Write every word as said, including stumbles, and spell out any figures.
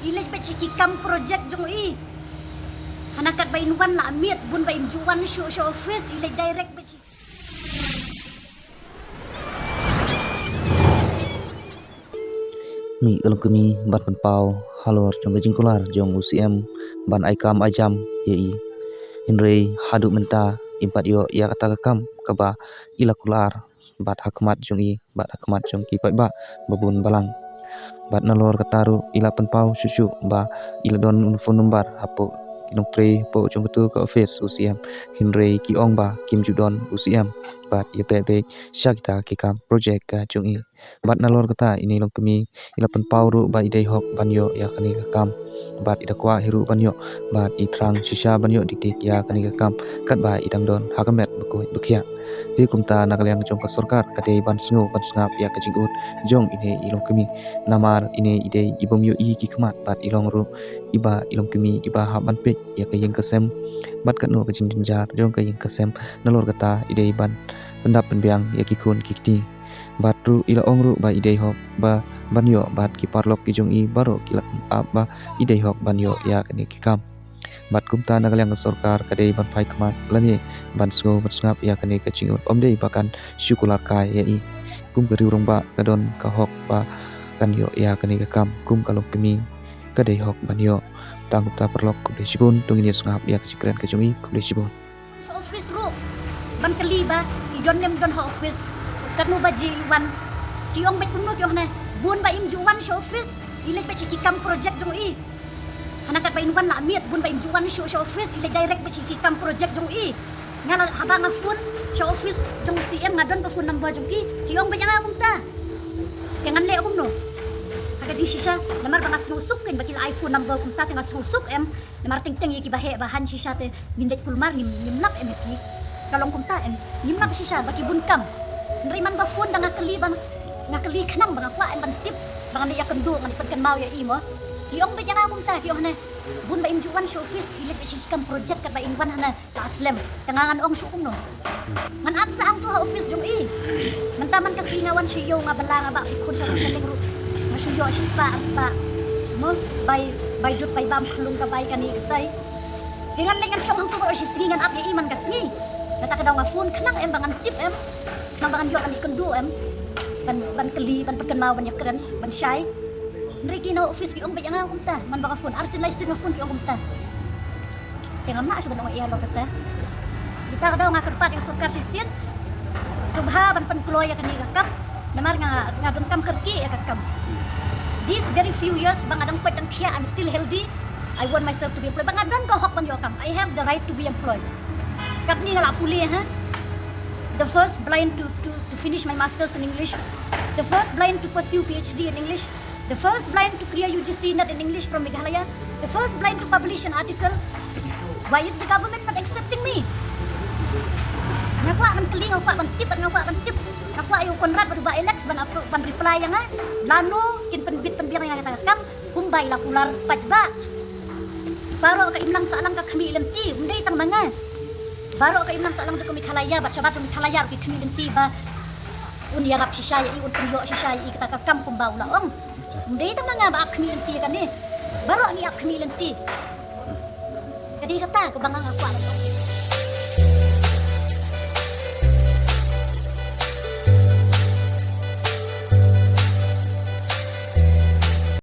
I leit beit sha ki kam project jong i. Hana katba in wan la miet, bun ba im ju wan shuh sha office, i leit direct beit sha. Mih ka longkmie ban pynpaw halor jong ka jingkular jong u C M ban ai kam ai jam ïa i. Hynrei haduh mynta im pat ïoh ïa kata ka kam kaba i la kular bad ha khmat jong i bad ha khmat jong ki paidbah ba bun balang. Bad nalor kata ruh i la pynpaw shuh shuh ba i la don u phone number hapoh ki nongtrei hapoh jong katu ka office u C M, hynrei ki ong ba kim ju don u C M bad ïa beh beh sha kita ki kam project ka jong i. Bad nalor kata ine i longkmie i la pynpaw ruh ba i dei hok ban ïoh ïa kane ka kam. Bad i da kwah hi ruh ban ïoh, bad i thrang shisha ban ïoh dik dik ïa kane ka kam katba i dang don ha ka met ba khuid ba khiah. Te kumta na ka liang jong ka sorkar ka dei ban sngew ban sngap ïa ka jingud jong ine i longkmie. Namar ine i dei i bym ïohi ki khmat bad i long ruh iba i longkmie iba hap ban peit ïa ka ïing ka sem bad katno ka jingjynjar jong ka ïing ka sem. Nalor kata i dei ban pyndap pynbiang ïa ki khun ki kti. Bad ruh i la ong ruh ba i dei hok ba ban ïoh bad ki paralok ki jong i baroh ki la ap ba i dei hok ban ïoh ïa kane ki kam. Bad kumta na ka liang ka sorkar ka dei ban phai khmat lane ban sngew ban sngap ïa kane ka jingud, ym dei ba kan shu kular kai ïa i. Kum ka riewrangbah ka don ka hok ba kan ïoh ïa kane ka kam kum ka longkmie. Ka dei hok ban ïoh. Tang kumta paralok khublei shibun, to ngin ïa sngap ïa ka jingkren ka jong i, khublei shibun. Sha office ruh ban kylli ba i don ne ym don ha office, katno baje i wan. Ki ong beit kumno, ki ong ne, bun ba im ju wan sha office, i leit beit sha ki kam project jong i. Hana katba in wan la miet, bun ba im ju wan shuh sha office, i leit direct beit sha ki kam project jong i. Nga la, haba nga phone sha office jong u C M, nga don ka phone number jong ki. Ki ong beit ïa nga kumta. Te ngan leh kumno? Ha ka jingshisha, namar ba nga sngewsuk kein ba ki la ai phone number kumta, te nga sngewsuk em. Namar teng teng ïa kiba heh ba haiñ shisha te ngim dei kulmar, ngim, ngim lap em ïa ki. Ka long kumta em, ngim lap shisha ba ki bun kam. Hynrei man ba phone da nga kylli, ba nga kylli khnang ba nga kwah em ban tip ba ngan ïakynduh, ngan pynkynmaw ïa i mo. Ki ong beit ïa nga kumta, ki ong ne, bun ba im ju wan sha office, i leit beit sha ki kam project katba in wan hana la slem. Te nga ngan ong shuh kumno? Ngan ap sah hangto ha office jong i. Mynta man ka sngi nga wan sha ïew, nga bylla, nga bah phi khun sha khun sha leng ruh, nga shu ïoh shispah arspah. Mo, bai, bai dud bai bam khlung ka bai kane katai. Te ngan leit ngan shong hangto baroh shi sngi, ngan ap ïa i man ka sngi. Nata ka daw nga phone khnang em ba ngan tip em, khnang ba ngan ïoh ban ïakynduh em, ban, ban kylli, ban pynkynmaw, ban ïakren, ban shai. Hynrei ki na office ki ong beit ïa nga kumta, man ba nga phone arsien laisien nga phone ki ong kumta. Te ngam lah shuh ban ong ïa lok kata. Kita ka daw nga kyrpad ïa ka sorkar shisien, sngewbha ban pynkloi ïa kane ka kam. Namar nga, nga donkam kyrkieh ïa ka kam. These very few years ba nga dang koit dang khiah, I'm still healthy. I want myself to be employed. Ba nga don ka hok ban ïoh kam. I have the right to be employed. Katne nga la pule ha. The first blind to, to, to finish my masters in English. The first blind to pursue PhD in English. The first blind to clear U G C NET in English from Meghalaya. The first blind to publish an article. Why is the government not accepting me? Nga kwah ban kylli, nga kwah ban tip, nga kwah ban tip. Nga kwah ïa u Conrad bad u Bah Alex ban, ban reply ïa nga. Lano kin pynbit pynbiang ïa nga kata ka kam kumba i la kular paidbah. Baroh ka imlang sahlang ka khmih lynti, ym dei tang ma nga. Baroh ka imlang sahlang jong ka Meghalaya bad shabar jong Meghalaya ruh ki khmih lynti ba un ïarap shisha ïa i, un pynïoh shisha ïa i kata ka kam kumba u la ong. Ym dei tang ma nga ba ap khmih lynti kane. Baroh ngi ap khmih lynti. Ka dei kata kaba nga kwah ban ong.